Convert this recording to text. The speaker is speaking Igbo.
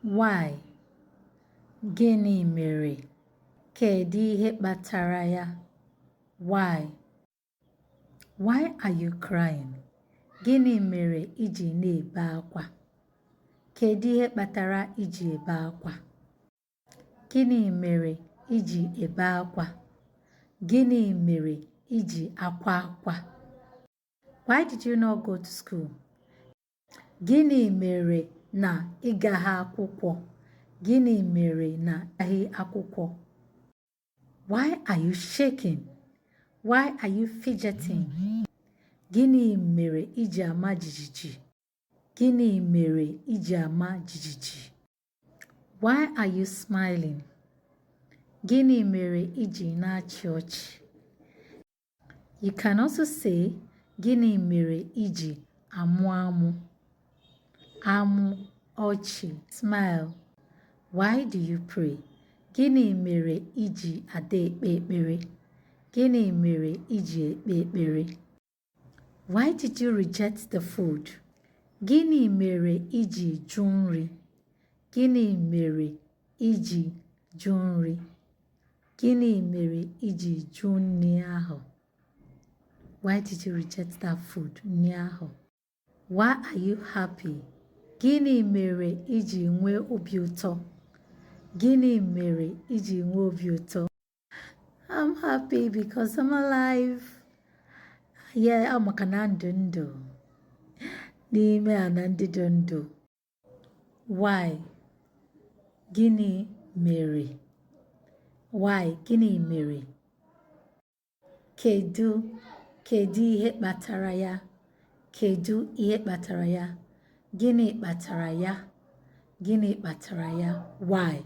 Why? Gịnị mere? Kedu ihe kpatara ya? Why? Why are you crying? Gịnị mere i ji na-ebe akwa? Kedu ihe kpatara i ji ebe akwa? Gịnị mere i ji ebe akwa? Gịnị mere i ji akwa akwa? Why did you not go to school? Gịnị mere na ị gaghị akwụkwọ? Gịnị mere na ị gaghị akwụkwọ? Why are you shaking? Why are you fidgeting? Gịnị mere i ji ama jijiji? Gịnị mere i ji ama jijiji? Why are you smiling? Gịnị mere i ji na-achị ọchị? You can also say, "Gịnị mere i ji amụ amụ?" Amụ, ọchị, smile. Why do you pray? Gịnị mere i ji ada ekpe ekpere? Gịnị mere i ji ekpe ekpere? Why did you reject the food? Gịnị mere i ji jụ nri? Gịnị mere i ji jụ nri? Gịnị mere i ji jụ nri ahụ? Why did you reject that food? Nri ahụ. Why are you happy? Gịnị mere i ji nwee obi ụtọ? Gịnị mere i ji nwee obi ụtọ? I'm happy because I'm alive. Yeah, maka na ndụ ndụ n'ime ana ndị dị ndụ. Why? Gịnị mere? Why? Gịnị mere? Kedu? Kedu ihe kpatara ya? Kedu ihe kpatara ya? Gịnị kpatara ya? Gịnị kpatara ya? Why?